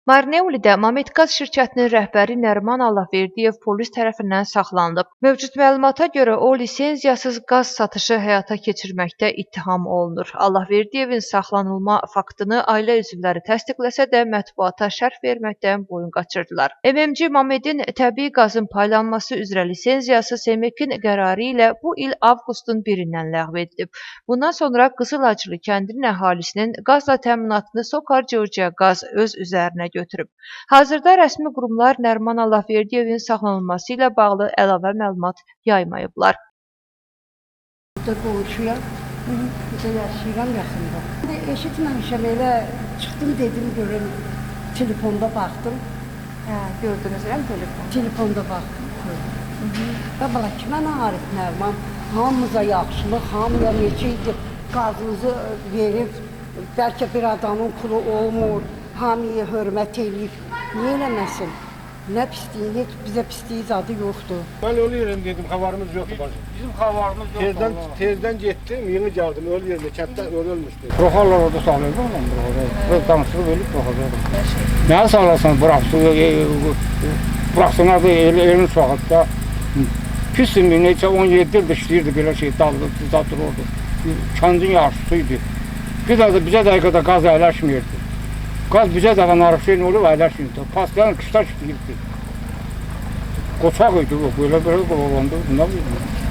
Marneulidə Mamedqaz şirkətinin rəhbəri Nəriman Allahverdiyev polis tərəfindən saxlanılıb. Mövcud məlumata görə o, lisenziyasız qaz satışı həyata keçirməkdə ittiham olunur. Allahverdiyevin saxlanılma faktını ailə üzvləri təsdiqləsə də mətbuata şərh verməkdən boyun qaçırdılar. MMC Mamedin təbii qazın paylanması üzrə lisenziyası SMK-in qərarı ilə bu il avqustun 1-dən ləğv edilib. Bundan sonra Qızılacılı kəndinin əhalisinin qazla təminatını Sokar Georgia Qaz öz üzərinə götürüb. Hazırda rəsmi qurumlar Nəriman Allahverdiyevin saxlanılması ilə bağlı əlavə məlumat yaymayıblar. Burada qonşuyam, burada yaşayıram yaxında. Eşitməmişəm elə, çıxdım dedim görüm, telefonda baxdım. Hə, gördünüz elə telefon. Telefonda baxdım, gördüm. Və bala kimə Arif Nəriman, hamımıza yaxşılıq, hamıya neçə idi qazımızı verib, bəlkə bir adamın pulu olmur, hamıya hörmət eləyib. Niyə eləməsin? Nə pisliyi, heç bizə pisliyi zadı yoxdur. Mən ölü yerim dedim, xəbərimiz yoxdur bacım. Bizim xəbərimiz yoxdur. Tezdən tezdən getdim, yeni gəldim, ölü yerində, kənddə ölü ölmüşdü. Buraxarlar orada saxlayır, buraxarlar. Buraxarlar. Danışılıb ölüb buraxarlar. Nə saxlasın, buraxsın, buraxsınlar da elin uşağıdır. Pisdir, neçə 17 ildir işləyirdi belə şey, daldı, dızda dururdu. Kəndin yaxşısı idi. Bir də bizə dəqiqədə qaz əyləşmirdi. Qaz bizə dəqiqə narıxşen olub əyləşmirdi. Paslan qışda işləyirdi. Qoçaq idi o, belə-belə olanda, nə bileyim.